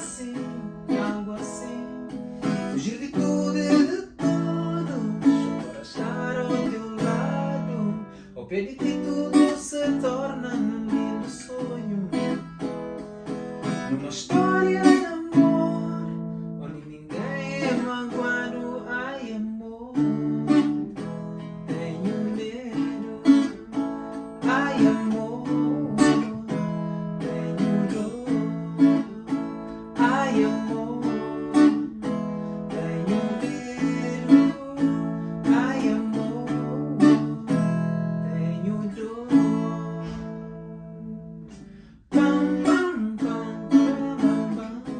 Asin, algu asin. Fugir di tudu i di todos Só para estar ao teu lado Ao pé di ti tudu se torna num lindo sonho Numa stória de amor Onde ninguém é magoado Ai amor, tenho medo Ai amor, tenho dor Ai amor.